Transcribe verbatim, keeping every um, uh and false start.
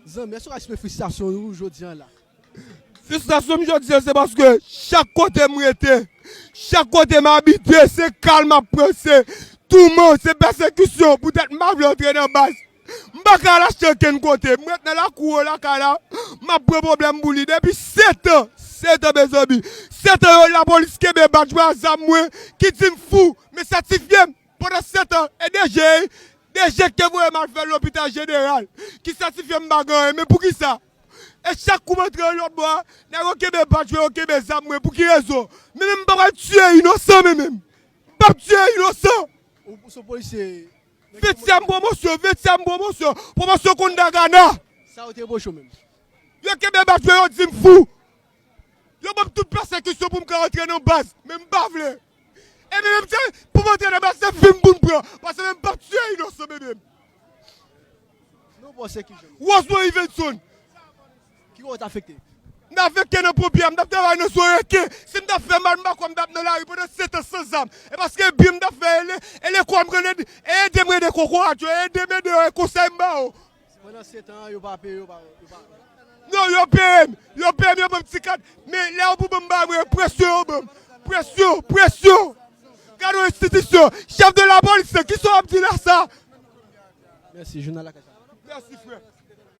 Zanmi, èske w ka eksprime fristrasyon ou jodi a la? Fristrasyon m jodi a, se paske chak kote m rete, chak kote m abite, se kal m ap pran, se touman, se pèsekisyon. Poutèt m pa vle antre nan baz. M pa ka al achte okenn kote. M ret nan lakou lakay la, m ap pran pwoblèm pou li. Depi sèt an, sèt an, mezanmi. Sèt an, yo, lapolis kenbe badj mwen ak zam mwen, ki di m fou, men sètifye m. Pandan sèt an, e DG, DG ki te voye m al fè lopital jeneral, ki sètifye m pa gen anyen, men poukisa? E chak kou m antre yon lòt bò a, nèg yo kenbe badj mwen, yo kenbe zam mwen, pou ki rezon? Men menm m pa pral tiye inosan, men menm. M p ap tiye inosan. Ou, ou se polisye. Ventyèm pwomosyon, ventyèm pwomosyon, pwomosyon Koundagana. Sa yo te reproche w menm? Yo kenbe badj mwen, yo di m fou. Yo ban m tout pèsekisyon pou m ka antre nan baz, men m pa vle. E men menm se pou m antre nan baz, se vi m pou m pran, paske men m p ap tiye inosan, men menm. Non, bon, se ki jan? Rosemond Yvenson. Ki kote w t afekte? M t afekte nan ponpye a, m t ap travay nan Soreken. Si m t ap fè mal, m pa kwè m t ap nan lari pandan sèt an san zam. E paske byen m t ap fè, e le, e lekòl m rele, e ede m rele kokorat yo, e ede m ede yo, e konsèy m ba yo. Pandan sèt an, yo pa peye, yo pa, yo pa. Non, yo peye m. Yo peye m, yo ban m ti kat. Men lè yo pou ban m ba mwen, presyon yo ban m. Presyon, presyon. Gade yon enstitisyon. Chèf de lapolis, kisa w ap di la sa? Mèsi, jounal la ka sa. Mèsi, frè.